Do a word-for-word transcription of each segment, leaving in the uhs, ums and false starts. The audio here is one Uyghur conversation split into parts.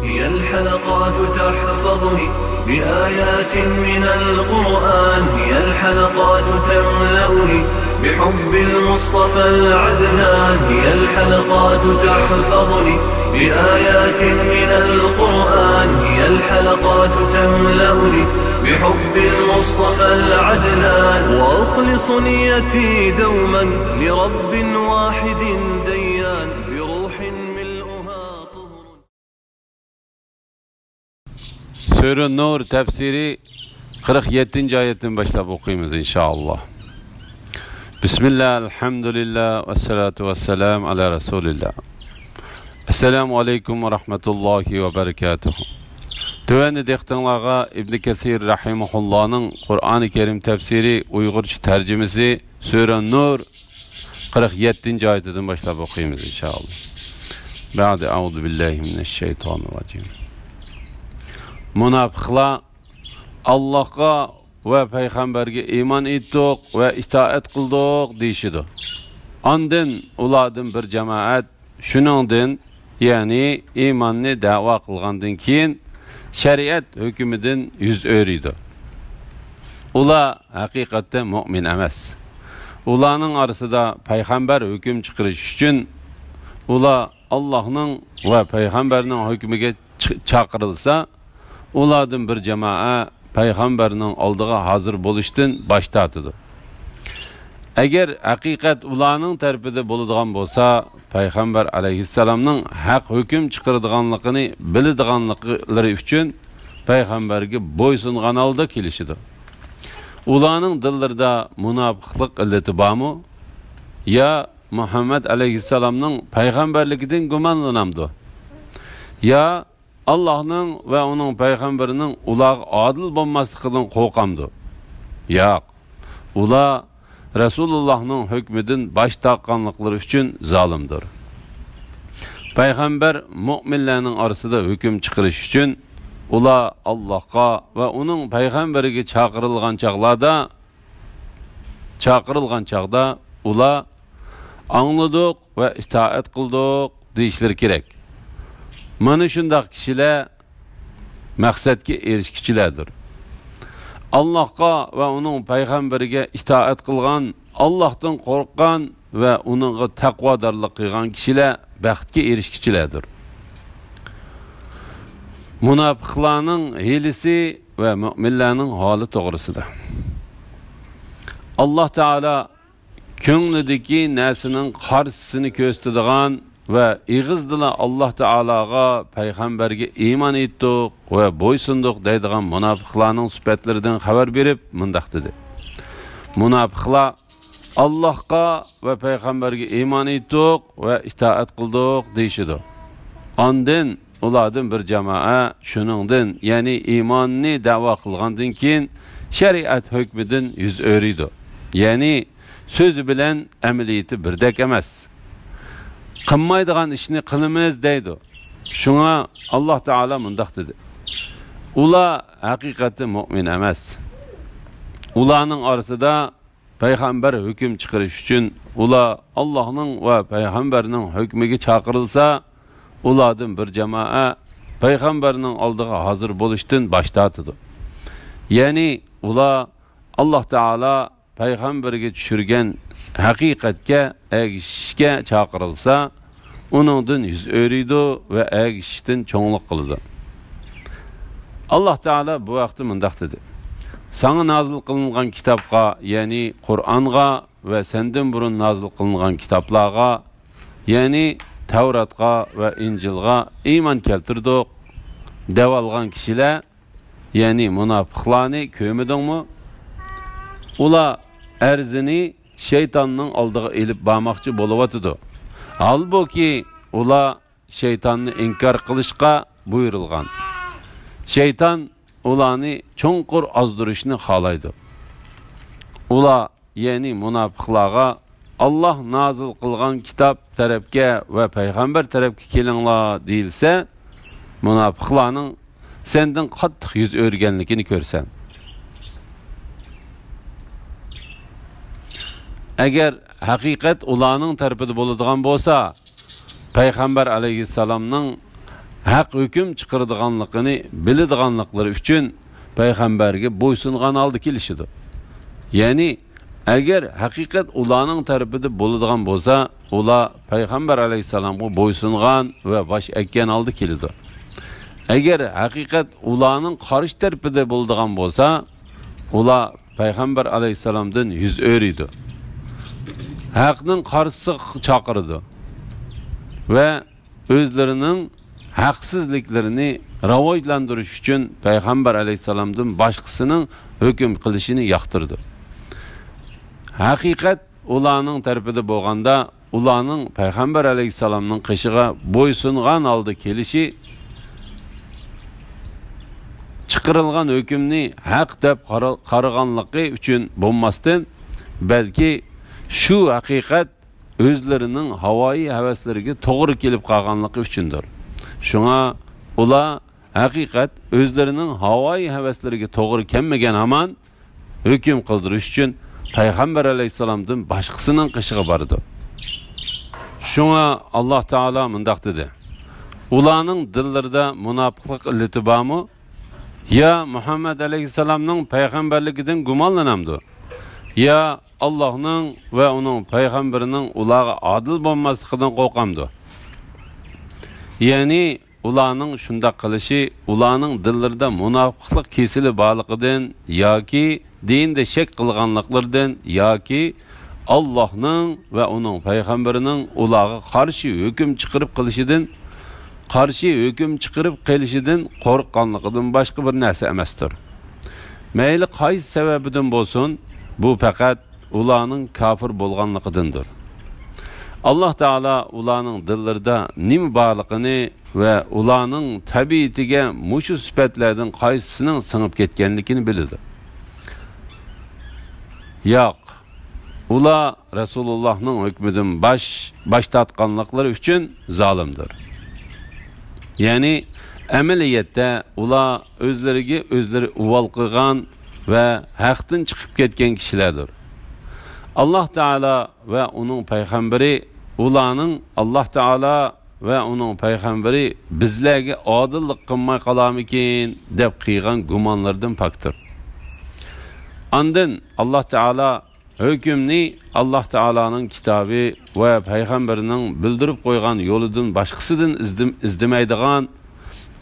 هي الحلقات تحفظني بآيات من القرآن، هي الحلقات تملأني بحب المصطفى العدنان، هي الحلقات تحفظني بآيات من القرآن، هي الحلقات تملأني بحب المصطفى العدنان، وأخلص نيتي دوما لرب واحد ديان، بروح ملؤها طهر. سۈرە نۇر تەپسىرى قىرىق يەتتىنچى ئايەتتىن باشلاپ ئوقۇيمىز، ئىنشائاللا. بىسمىللا، ئەلھەمدۇلىللا، ۋەسسالاتۇ ۋەسسالامۇ ئەلا رەسۇلىللا. ئەسسالامۇ ئەلەيكۇم ۋە رەھمەتۇللاھى ۋە بەرىكاتۇھۇ. تۆۋەندە دىققىتىڭلارغا ئىبنى كەسىر رەھىمەھۇللانىڭ قۇرئانى كەرىم تەپسىرى ئۇيغۇرچە تەرجىمىسى سۈرە نۇر قىرىق يەتتىنچى ئايىتىدىن باشلاپ ئوقۇيمىز، ئىنشائاللا. بەئدە، ئەئۇزۇ بىللاھى مىنەششەيتانىررەجىم. مۇناپىقلار ئاللاھقا ۋە پەيغەمبەرگە ئىمان ئېيتتۇق ۋە ئىتائەت قىلدۇق دېيىشىدۇ. ئاندىن ئۇلاردىن بىر جامائەت شۇنىڭدىن، يەنى ئىماننى دەۋا قىلغاندىن كېيىن، شەرىئەت ھۆكمىدىن يۈز ئۆرۈيدۇ. ئۇلار ھەقىقەتتە مۇئمىن ئەمەس. ئۇلارنىڭ ئارىسىدا پەيغەمبەر ھۆكۈم چىقىرىش ئۈچۈن، ئۇلار ئاللاھنىڭ ۋە پەيغەمبەرنىڭ ھۆكمىگە چ-، چاقىرىلسا، ئۇلاردىن بىر جامائە پەيغەمبەرنىڭ ئالدىغا ھازىر بولۇشتىن باش تارتىدۇ. ئەگەر ھەقىقەت ئۇلارنىڭ تەرىپىدە بولىدىغان بولسا، پەيغەمبەر ئەلەيھىسسالامنىڭ ھەق ھۆكۈم چىقىرىدىغانلىقىنى بىلىدىغانلىقلىرى ئۈچۈن پەيغەمبەرگە بويسۇنغان ھالدا كېلىشىدۇ. ئۇلارنىڭ دىللىرىدا مۇناپىقلىق ئىللىتى بارمۇ؟ يا مۇھەممەد ئەلەيھىسسالامنىڭ پەيغەمبەرلىكىدىن گۇمانلىنامدۇ؟ يا ئاللاھنىڭ ۋە ئۇنىڭ پەيغەمبىرىنىڭ ئۇلارغا ئادىل بولماسلىقىدىن قورقامدۇ؟ ياق. ئۇلار رەسۇلۇللاھنىڭ ھۆكمىدىن باش تارتقانلىقلىرى ئۈچۈن زالىمدۇر. پەيغەمبەر مۇئمىنلارنىڭ ئارىسىدا ھۆكۈم چىقىرىش ئۈچۈن ئۇلار ئاللاھقا ۋە ئۇنىڭ پەيغەمبىرىگە چاقىرىلغان چاغلاردا، چاقىرىلغان چاغدا ئۇلار «ئاڭلىدۇق ۋە ئىتائەت قىلدۇق» دېيىشلىرى كېرەك. مانا شۇنداق كىشىلەر مەقسەتكە ئېرىشكۈچىلەردۇر. ئاللاھقا ۋە ئۇنىڭ پەيغەمبىرىگە ئىتائەت قىلغان، ئاللاھتىن قورققان ۋە ئۇنىڭغا تەقۋادارلىق قىلغان كىشىلەر بەختكە ئېرىشكۈچىلەردۇر. مۇناپىقلارنىڭ ھىيلىسى ۋە مۆمىنلەرنىڭ ھالى توغرىسىدا. ئاللاھ تائالا كۆڭلىدىكى نەرسىنىڭ قارشىسىنى كۆرسىتىدىغان ۋە ئېغىزدىلا «ئاللاھ تائالاغا، پەيغەمبەرگە ئىمان ئېيتتۇق ۋە بويسۇندۇق» دەيدىغان مۇناپىقلارنىڭ سۈپەتلىرىدىن خەۋەر بېرىپ مۇنداق دېدى: مۇناپىقلار «ئاللاھقا ۋە پەيغەمبەرگە ئىمان ئېيتتۇق ۋە ئىتائەت قىلدۇق» دېيىشىدۇ. ئاندىن ئۇلاردىن بىر جامائە شۇنىڭدىن، يەنى ئىماننى دەۋا قىلغاندىن كېيىن، شەرىئەت ھۆكمىدىن يۈز ئۆرۈيدۇ. يەنى سۆزى بىلەن ئەمەلىيىتى بىردەك ئەمەس. «قىلمايدىغان ئىشنى قىلىمىز» دەيدۇ. شۇڭا ئاللاھ تائالا مۇنداق دېدى: ئۇلار ھەقىقەتتە مۆمىن ئەمەس. ئۇلارنىڭ ئارىسىدا پەيغەمبەر ھۆكۈم چىقىرىش ئۈچۈن ئۇلار ئاللاھنىڭ ۋە پەيغەمبەرنىڭ ھۆكمىگە چاقىرىلسا، ئۇلاردىن بىر جامائە پەيغەمبەرنىڭ ئالدىغا ھازىر بولۇشتىن باش تارتىدۇ. يەنى ئۇلار ئاللاھ تائالا پەيغەمبەرگە چۈشۈرگەن ھەقىقەتكە ئەگىشىشكە چاقىرىلسا، ئۇنىڭدىن يۈز ئۆرۈيدۇ ۋە ئەگىشىشتىن چوڭلۇق قىلىدۇ. ئاللاھ تائالا بۇ ھەقتە مۇنداق دېدى: ساڭا نازىل قىلىنغان كىتابقا، يەنى قۇرئانغا ۋە سەندىن بۇرۇن نازىل قىلىنغان كىتابلارغا، يەنى تەۋراتقا ۋە ئىنجىلغا ئىمان كەلتۈردۇق دەۋالغان كىشىلەر، يەنى مۇناپىقلارنى كۆرمىدىڭمۇ؟ ئۇلار ئەرزىنى شەيتاننىڭ ئالدىغا ئېلىپ بارماقچى بولۇۋاتىدۇ. ھالبۇكى، ئۇلار شەيتاننى ئىنكار قىلىشقا بۇيرۇلغان. شەيتان ئۇلارنى چوڭقۇر ئازدۇرۇشنى خالايدۇ. ئۇلار، يەنى مۇناپىقلارغا «ئاللاھ نازىل قىلغان كىتاب تەرەپكە ۋە پەيغەمبەر تەرەپكە كېلىڭلار» دېيىلسە، مۇناپىقلارنىڭ سەندىن قاتتىق يۈز ئۆرۈگەنلىكىنى كۆرىسەن. ئەگەر ھەقىقەت ئۇلارنىڭ تەرىپىدە بولىدىغان بولسا، پەيغەمبەر ئەلەيھىسسالامنىڭ ھەق ھۆكۈم چىقىرىدىغانلىقىنى بىلىدىغانلىقلىرى ئۈچۈن پەيغەمبەرگە بويسۇنغان ھالدا كېلىشىدۇ. يەنى، ئەگەر ھەقىقەت ئۇلارنىڭ تەرىپىدە بولىدىغان بولسا، ئۇلار پەيغەمبەر ئەلەيھىسسالامغا بويسۇنغان ۋە باش ئەگكەن ھالدا كېلىدۇ. ئەگەر ھەقىقەت ئۇلارنىڭ قارشى تەرىپىدە بولىدىغان بولسا، ئۇلار پەيغەمبەر ئەلەيھىسسالامدىن يۈز ئۆرۈيدۇ. ھەقنىڭ قارشىسىغا چاقىرىدۇ ۋە ئۆزلىرىنىڭ ھەقسىزلىكلىرىنى راۋاجلاندۇرۇش ئۈچۈن پەيغەمبەر ئەلەيھىسسالامدىن باشقىسىنىڭ ھۆكۈم قىلىشىنى ياقتۇرىدۇ. ھەقىقەت ئۇلارنىڭ تەرىپىدە بولغاندا، ئۇلارنىڭ پەيغەمبەر ئەلەيھىسسالامنىڭ قېشىغا بويسۇنغان ھالدا كېلىشى، چىقىرىلغان ھۆكۈمنى ھەق دەپ قارا-، قارىغانلىقى ئۈچۈن بولماستىن، بەلكى شۇ ھەقىقەت ئۆزلىرىنىڭ ھاۋايى ھەۋەسلىرىگە توغرا كېلىپ قالغانلىقى ئۈچۈندۇر. شۇڭا ئۇلار ھەقىقەت ئۆزلىرىنىڭ ھاۋايى ھەۋەسلىرىگە توغرا كەلمىگەن ھامان ھۆكۈم قىلدۇرۇش ئۈچۈن پەيغەمبەر ئەلەيھىسسالامدىن باشقىسىنىڭ قېشىغا بارىدۇ. شۇڭا ئاللاھ تائالا مۇنداق دېدى: «ئۇلارنىڭ دىللىرىدا مۇناپىقلىق ئىللىتى بارمۇ؟ يا مۇھەممەد ئەلەيھىسسالامنىڭ پەيغەمبەرلىكىدىن گۇمانلىنامدۇ؟ يا ئاللاھنىڭ ۋە ئۇنىڭ پەيغەمبىرىنىڭ ئۇلارغا ئادىل بولماسلىقىدىن قورقامدۇ؟» يەنى ئۇلارنىڭ شۇنداق قىلىشى ئۇلارنىڭ دىللىرىدا مۇناپىقلىق كېسىلى بارلىقىدىن ياكى دىندا شەك قىلغانلىقلىرىدىن ياكى ئاللاھنىڭ ۋە ئۇنىڭ پەيغەمبىرىنىڭ ئۇلارغا قارشى ھۆكۈم چىقىرىپ قىلىشىدىن، قارشى ھۆكۈم چىقىرىپ قېلىشىدىن قورققانلىقىدىن باشقا بىر نەرسە ئەمەستۇر. مەيلى قايسى سەۋەبىدىن بولسۇن، بۇ پەقەت ئۇلارنىڭ كاپىر بولغانلىقىدىندۇر. ئاللاھ تائالا ئۇلارنىڭ دىللىرىدا نېمە بارلىقىنى ۋە ئۇلارنىڭ تەبىئىتىگە مۇشۇ سۈپەتلەردىن قايسىسىنىڭ سىڭىپ كەتكەنلىكىنى بىلىدۇ. ياق، ئۇلار رەسۇلۇللاھنىڭ ھۆكمىدىن باش، باش تارتقانلىقلىرى ئۈچۈن زالىمدۇر. يەنى ئەمەلىيەتتە ئۇلار ئۆزلىرىگە ئۆزلىرى ئۇۋال قىلغان ۋە ھەقتىن چىقىپ كەتكەن كىشىلەردۇر. ئاللاھ تائالا ۋە ئۇنىڭ پەيغەمبىرى ئۇلارنىڭ «ئاللاھ تائالا ۋە ئۇنىڭ پەيغەمبىرى بىزلەرگە ئادىللىق قىلماي قالارمىكىن؟» دەپ قىلغان گۇمانلىرىدىن پاكتۇر. ئاندىن ئاللاھ تائالا ھۆكۈمنى ئاللاھ تائالانىڭ كىتابى ۋە پەيغەمبىرىنىڭ بىلدۈرۈپ قويغان يولىدىن باشقىسىدىن ئىزدىم-، ئىزدىمەيدىغان،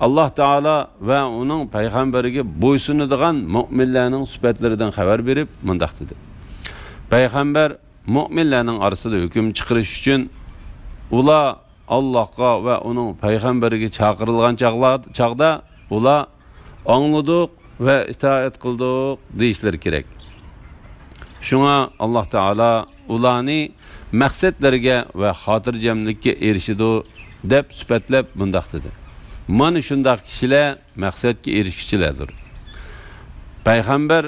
ئاللاھ تائالا ۋە ئۇنىڭ پەيغەمبىرىگە بويسۇنىدىغان مۆمىنلەرنىڭ سۈپەتلىرىدىن خەۋەر بېرىپ مۇنداق دېدى: پەيغەمبەر مۆمىنلەرنىڭ ئارىسىدا ھۆكۈم چىقىرىش ئۈچۈن ئۇلار ئاللاھقا ۋە ئۇنىڭ پەيغەمبىرىگە چاقىرىلغان چاغلار-، چاغدا ئۇلار «ئاڭلىدۇق ۋە ئىتائەت قىلدۇق» دېيىشلىرى كېرەك. شۇڭا ئاللاھ تائالا ئۇلارنى «مەقسەتلەرگە ۋە خاتىرجەملىككە ئېرىشىدۇ» دەپ سۈپەتلەپ مۇنداق دېدى: مانا شۇنداق كىشىلەر مەقسەتكە ئېرىشكۈچىلەردۇر. پەيغەمبەر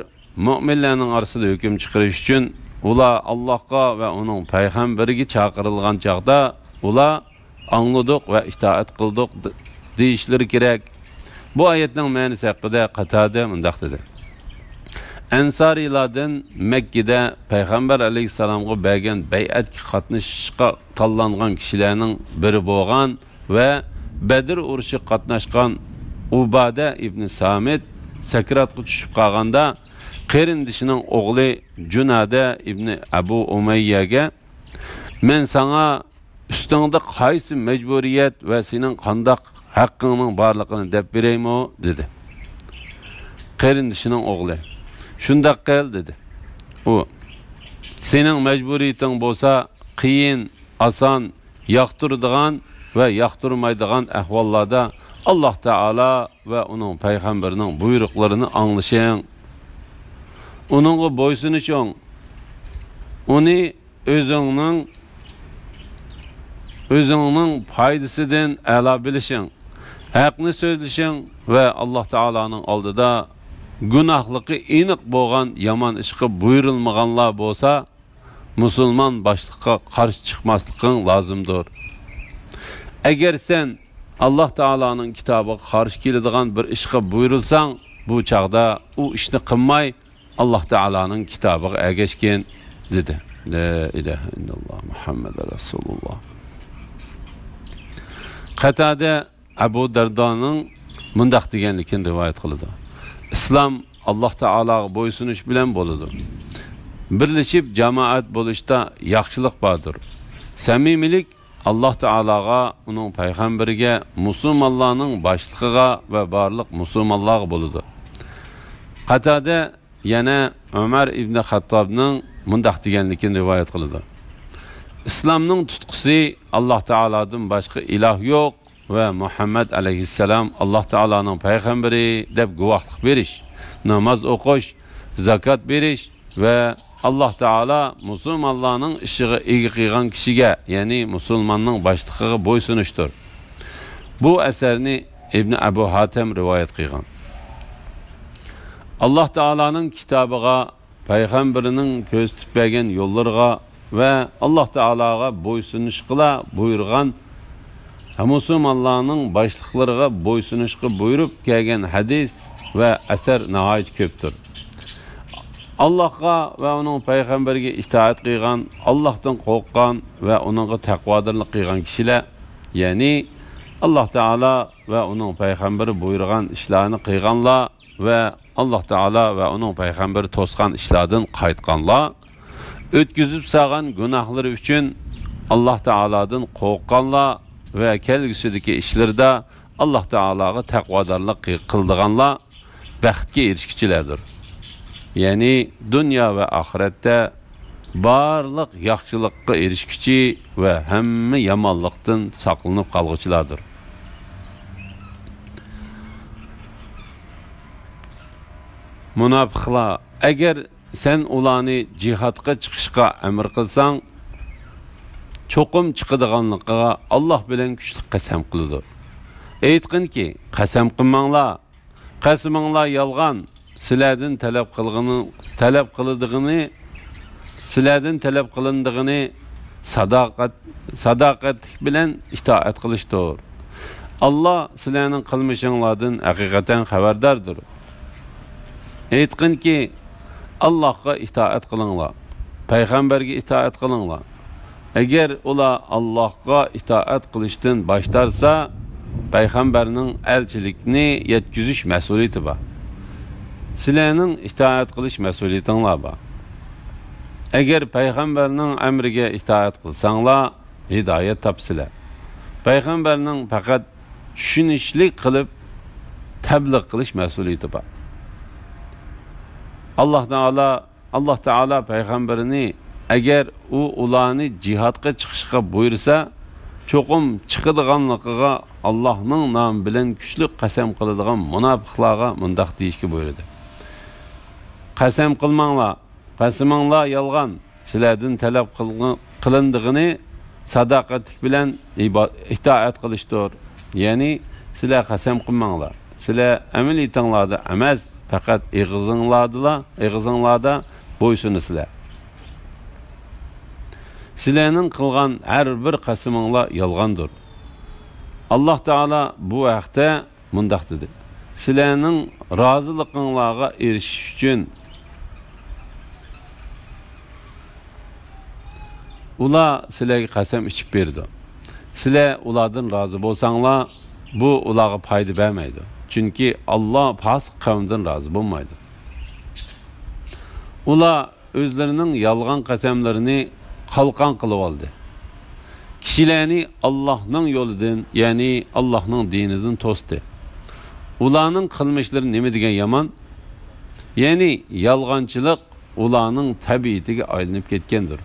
مۆمىنلەرنىڭ ئارىسىدا ھۆكۈم چىقىرىش ئۈچۈن ئۇلار ئاللاھقا ۋە ئۇنىڭ پەيغەمبىرىگە چاقىرىلغان چاغدا ئۇلار «ئاڭلىدۇق ۋە ئىتائەت قىلدۇق» د-، دېيىشلىرى كېرەك. بۇ ئايەتنىڭ مەنىسى ھەققىدە قاتادە مۇنداق دېدى: ئەنسارىيلاردىن مەككىدە پەيغەمبەر ئەلەيھىسسالامغا بەرگەن بەيئەتكە قاتنىشىشقا تاللانغان كىشىلەرنىڭ بىرى بولغان ۋە بەدر ئۇرۇشىغا قاتناشقان ئۇبادە ئىبنى سامىت سەكراتقا چۈشۈپ قالغاندا، قېرىندىشىنىڭ ئوغلى جۇنادە ئىبنى ئەبۇ ئۇمەييەگە، «مەن ساڭا ئۈستۈڭدە قايسى مەجبۇرىيەت ۋە سېنىڭ قانداق ھەققىڭنىڭ بارلىقىنى دەپ بېرەيمۇ؟» دېدى. قېرىندىشىنىڭ ئوغلى، «شۇنداق قىل» دېدى. ئۇ، «سېنىڭ مەجبۇرىيىتىڭ بولسا قىيىن، ئاسان، ياقتۇرىدىغان ۋە ياقتۇرمايدىغان ئەھۋاللاردا ئاللاھ تائالا ۋە ئۇنىڭ پەيغەمبىرىنىڭ بۇيرۇقلىرىنى ئاڭلىشىڭ. ئۇنىڭغا بويسۇنۇشۇڭ. ئۇنى ئۆزۈڭنىڭ، ئۆزۈڭنىڭ پايدىسىدىن ئەلا بىلىشىڭ. ھەقنى سۆزلىشىڭ ۋە ئاللاھ تائالانىڭ ئالدىدا گۇناھلىقى ئېنىق بولغان يامان ئىشقا بۇيرۇلمىغانلار بولسا، مۇسۇلمان باشلىققا قارشى چىقماسلىقىڭ لازىمدۇر. ئەگەر سەن ئاللاھ تائالانىڭ كىتابىغا قارشى كېلىدىغان بىر ئىشقا بۇيرۇلساڭ، بۇ چاغدا ئۇ ئىشنى قىلماي، ئاللاھ تائالانىڭ كىتابىغا ئەگەشكىن» دېدى. لا ئىلاھە ئىللاللاھ، مۇھەممەد رەسۇلۇللاھ. قاتادە ئەبۇ دەردانىڭ مۇنداق دېگەنلىكىنى رىۋايەت قىلىدۇ: ئىسلام ئاللاھ تائالاغا بويسۇنۇش بىلەن بولىدۇ. بىرلىشىپ جامائەت بولۇشتا ياخشىلىق باردۇر. سەمىمىيلىك ئاللاھ تائالاغا، ئۇنىڭ پەيغەمبىرىگە، مۇسۇلمانلارنىڭ باشلىقىغا ۋە بارلىق مۇسۇلمانلارغا بولىدۇ. قاتادە يەنە ئۆمەر ئىبنى خەتتابنىڭ مۇنداق دېگەنلىكىنى رىۋايەت قىلىدۇ: ئىسلامنىڭ تۇتقىسى ئاللاھ تائالادىن باشقا ئىلاھ يوق ۋە مۇھەممەد ئەلەيھىسسالام ئاللاھ تائالانىڭ پەيغەمبىرى دەپ گۇۋاھلىق بېرىش، ناماز ئوقۇش، زاكات بېرىش ۋە ئاللاھ تائالا مۇسۇلمانلارنىڭ ئىشىغا ئىگە قىلغان كىشىگە، يەنى مۇسۇلماننىڭ باشلىقىغا بويسۇنۇشتۇر. بۇ ئەسەرنى ئىبنى ئەبۇ ھاتەم رىۋايەت قىلغان. ئاللاھ تائالانىڭ كىتابىغا، پەيغەمبىرىنىڭ كۆرسىتىپ بەرگەن يوللىرىغا ۋە ئاللاھ تائالاغا بويسۇنۇشقىلا بۇيرۇغان، مۇسۇلمانلارنىڭ باشلىقلىرىغا بويسۇنۇشقا بۇيرۇپ كەلگەن ھەدىس ۋە ئەسەر ناھايىتى كۆپتۇر. ئاللاھقا ۋە ئۇنىڭ پەيغەمبىرىگە ئىتائەت قىلغان، ئاللاھتىن قورققان ۋە ئۇنىڭغا تەقۋادارلىق قىلغان كىشىلەر، يەنى ئاللاھ تائالا ۋە ئۇنىڭ پەيغەمبىرى بۇيرۇغان ئىشلارنى قىلغانلار ۋە ئاللاھ تائالا ۋە ئۇنىڭ پەيغەمبىرى توسقان ئىشلاردىن قايتقانلار، ئۆتكۈزۈپ سالغان گۇناھلىرى ئۈچۈن ئاللاھ تائالادىن قورققانلار ۋە كەلگۈسىدىكى ئىشلىرىدا ئاللاھ تائالاغا تەقۋادارلىق قىلىدىغانلار بەختكە ئېرىشكۈچىلەردۇر. يەنى دۇنيا ۋە ئاخىرەتتە بارلىق ياخشىلىققا ئېرىشكۈچى ۋە ھەممە يامانلىقتىن ساقلىنىپ قالغۇچىلاردۇر. مۇناپىقلار، ئەگەر سەن ئۇلارنى جىھادقا چىقىشقا ئەمر قىلساڭ، چوقۇم چىقىدىغانلىقىغا ئاللاھ بىلەن كۈچلۈك قەسەم قىلىدۇ. ئېيتقىنكى، قەسەم قىلماڭلار، قەسىمىڭلار يالغان، سىلەردىن تەلەپ قىلغىنى، تەلەپ قىلىدىغىنى، سىلەردىن تەلەپ قىلىنىدىغىنى ساداقەت، ساداقەتلىك بىلەن ئىتائەت قىلىشتۇر. ئاللاھ سىلەرنىڭ قىلمىشىڭلاردىن ھەقىقەتەن خەۋەرداردۇر. ئېيتقىنكى، ئاللاھقا ئىتائەت قىلىڭلار، پەيغەمبەرگە ئىتائەت قىلىڭلار. ئەگەر ئۇلار ئاللاھقا ئىتائەت قىلىشتىن باش تارتسا، پەيغەمبەرنىڭ ئەلچىلىكنى يەتكۈزۈش مەسئۇلىيىتى بار. سىلەرنىڭ ئىتائەت قىلىش مەسئۇلىيىتىڭلار بار. ئەگەر پەيغەمبەرنىڭ ئەمرىگە ئىتائەت قىلساڭلار، ھىدايەت تاپىسىلەر. پەيغەمبەرنىڭ پەقەت چۈشىنىشلىك قىلىپ تەبلىغ قىلىش مەسئۇلىيىتى بار. ئاللاھ تائالا، ئاللاھ تائالا پەيغەمبىرىنى، ئەگەر ئۇ ئۇلارنى جىھادقا چىقىشقا بۇيرۇسا، چوقۇم چىقىدىغانلىقىغا ئاللاھنىڭ نامى بىلەن كۈچلۈك قەسەم قىلىدىغان مۇناپىقلارغا مۇنداق دېيىشكە بۇيرۇدى: قەسەم قىلماڭلار، قەسىمىڭلار يالغان، سىلەردىن تەلەپ قىلغ-، قىلىنىدىغىنى ساداقەتلىك بىلەن ئىبا-، ئىتائەت قىلىشتۇر. يەنى سىلەر قەسەم قىلماڭلار. سىلەر ئەمەلىيىتىڭلاردا ئەمەس، پەقەت ئېغىزىڭلاردىلا، ئېغىزىڭلاردا بويسۇنىسىلەر. سىلەرنىڭ قىلغان ھەر بىر قەسىمىڭلار يالغاندۇر. ئاللاھ تائالا بۇ ھەقتە مۇنداق دېدى: سىلەرنىڭ رازىلىقىڭلارغا ئېرىشىش ئۈچۈن ئۇلار سىلەرگە قەسەم ئىچىپ بېرىدۇ. سىلەر ئۇلاردىن رازى بولساڭلار، بۇ ئۇلارغا پايدا بەرمەيدۇ. چۈنكى ئاللاھ پاسىق قەۋمدىن رازى بولمايدۇ. ئۇلار ئۆزلىرىنىڭ يالغان قەسەملىرىنى قالقان قىلىۋالدى. كىشىلەرنى ئاللاھنىڭ يولىدىن، يەنى ئاللاھنىڭ دىنىدىن توستى. ئۇلارنىڭ قىلمىشلىرى نېمە دېگەن يامان! يەنى يالغانچىلىق ئۇلارنىڭ تەبىئىتىگە ئايلىنىپ كەتكەندۇر.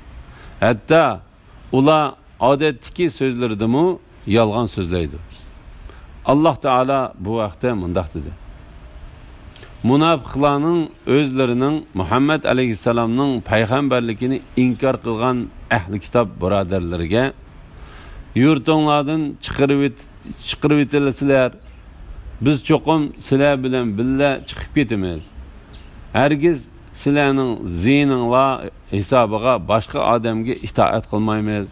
ھەتتا ئۇلار ئادەتتىكى سۆزلىرىدىمۇ يالغان سۆزلەيدۇ. ئاللاھ تائالا بۇ ھەقتە مۇنداق دېدى: مۇناپىقلارنىڭ ئۆزلىرىنىڭ مۇھەممەد ئەلەيھىسسالامنىڭ پەيغەمبەرلىكىنى ئىنكار قىلغان ئەھلى كىتاب بۇرادەرلىرىگە، يۇرتۇڭلاردىن چىقىرىۋېت-، چىقىرىۋېتىلىسىلەر، بىز چوقۇم سىلەر بىلەن بىللە چىقىپ كېتىمىز. ھەرگىز سىلەرنىڭ زىيىنىڭلار ھېسابىغا باشقا ئادەمگە ئىتائەت قىلمايمىز.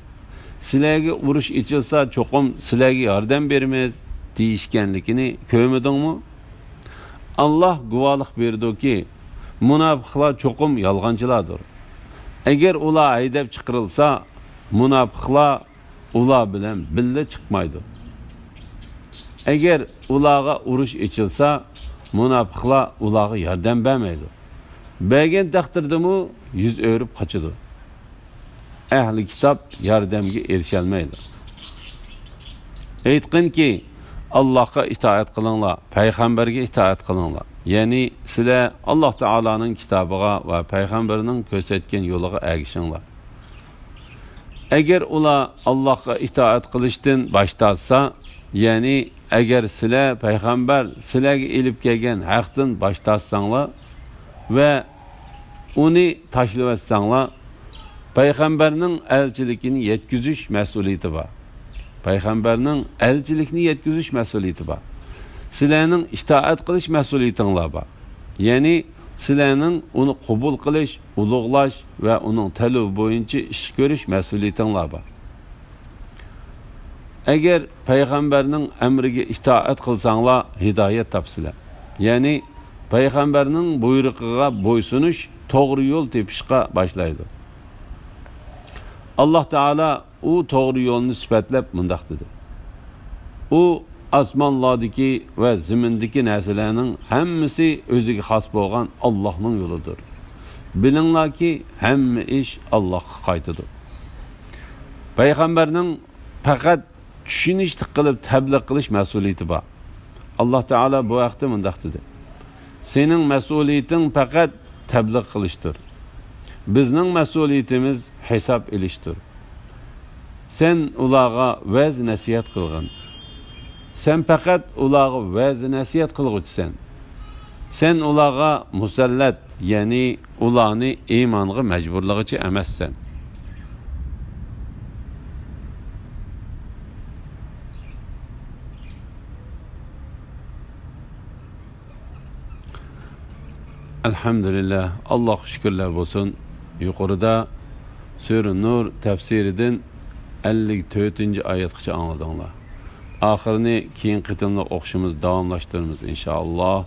سىلەرگە ئۇرۇش ئېچىلسا، چوقۇم سىلەرگە ياردەم بېرىمىز، دېيىشكەنلىكىنى كۆرمىدىڭمۇ؟ ئاللاھ گۇۋاھلىق بېرىدۇكى، مۇناپىقلار چوقۇم يالغانچىلاردۇر. ئەگەر ئۇلار ھەيدەپ چىقىرىلسا، مۇناپىقلار ئۇلار بىلەن بىللە چىقمايدۇ. ئەگەر ئۇلارغا ئۇرۇش ئېچىلسا، مۇناپىقلار ئۇلارغا ياردەم بەرمەيدۇ. بەرگەن تەقدىردىمۇ يۈز ئۆرۈپ قاچىدۇ. ئەھلى كىتاب ياردەمگە ئېرىشەلمەيدۇ. ئېيتقىنكى، ئاللاھقا ئىتائەت قىلىڭلار، پەيغەمبەرگە ئىتائەت قىلىڭلار. يەنى سىلەر ئاللاھ تائالانىڭ كىتابىغا ۋە پەيغەمبىرىنىڭ كۆرسەتكەن يولىغا ئەگىشىڭلار. ئەگەر ئۇلار ئاللاھقا ئىتائەت قىلىشتىن باش تارتسا، يەنى ئەگەر سىلەر پەيغەمبەر سىلەرگە ئېلىپ كەلگەن ھەقتىن باش تارتساڭلار ۋە ئۇنى تاشلىۋەتسەڭلار، پەيغەمبەرنىڭ ئەلچىلىكىنى يەتكۈزۈش مەسئۇلىيىتى بار. پەيغەمبەرنىڭ ئەلچىلىكنى يەتكۈزۈش مەسئۇلىيىتى بار. سىلەرنىڭ ئىتائەت قىلىش مەسئۇلىيىتىڭلار بار. يەنى سىلەرنىڭ ئۇنى قوبۇل قىلىش، ئۇلۇغلاش ۋە ئۇنىڭ تەلىپى بويىچە ئىش كۆرۈش مەسئۇلىيىتىڭلار بار. ئەگەر پەيغەمبەرنىڭ ئەمرىگە ئىتائەت قىلساڭلار، ھىدايەت تاپىسىلەر. يەنى پەيغەمبەرنىڭ بۇيرۇقىغا بويسۇنۇش توغرا يول تېپىشقا باشلايدۇ. ئاللاھ تائالا ئۇ توغرا يولنى سۈپەتلەپ مۇنداق دېدى: ئۇ ئاسمانلاردىكى ۋە زېمىندىكى نەرسىلەرنىڭ ھەممىسى ئۆزىگە خاس بولغان ئاللاھنىڭ يولىدۇر. بىلىڭلاركى، ھەممە ئىش ئاللاھقا قايتىدۇ. پەيغەمبەرنىڭ پەقەت چۈشىنىشلىك قىلىپ تەبلىغ قىلىش مەسئۇلىيىتى بار. ئاللاھ تائالا بۇ ھەقتە مۇنداق دېدى: سېنىڭ مەسئۇلىيىتىڭ پەقەت تەبلىغ قىلىشتۇر. بىزنىڭ مەسئۇلىيىتىمىز ھېساب ئېلىشتۇر. سەن ئۇلارغا ۋەز نەسىھەت قىلغىن. سەن پەقەت ئۇلارغا ۋەز نەسىھەت قىلغۇچىسەن. سەن ئۇلارغا مۇسەللەت، يەنى ئۇلارنى ئىمانغا مەجبۇرلىغۇچى ئەمەسسەن. ئەلھەمدۇلىللاھ، ئاللاھقا شۈكۈرلەر بولسۇن. يۇقىرىدا سۈرە نۇر تەپسىرىدىن ئەللىك تۆتىنچى ئايەتكىچە ئاڭلىدىڭلار. ئاخىرىنى كېيىنكى قېتىملىق ئوقۇشىمىز داۋاملاشتۇرىمىز، ئىنشائاللاھ.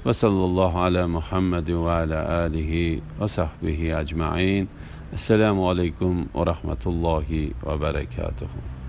ۋە ساللاللاھۇ ئەلا مۇھەممەدىن ۋە ئەلا ئالىھى ۋە سەھبىھى ئەجمەئىن. ئەسسالامۇ ئەلەيكۇم ۋە رەھمەتۇللاھى ۋە بەرەكاتۇھۇ.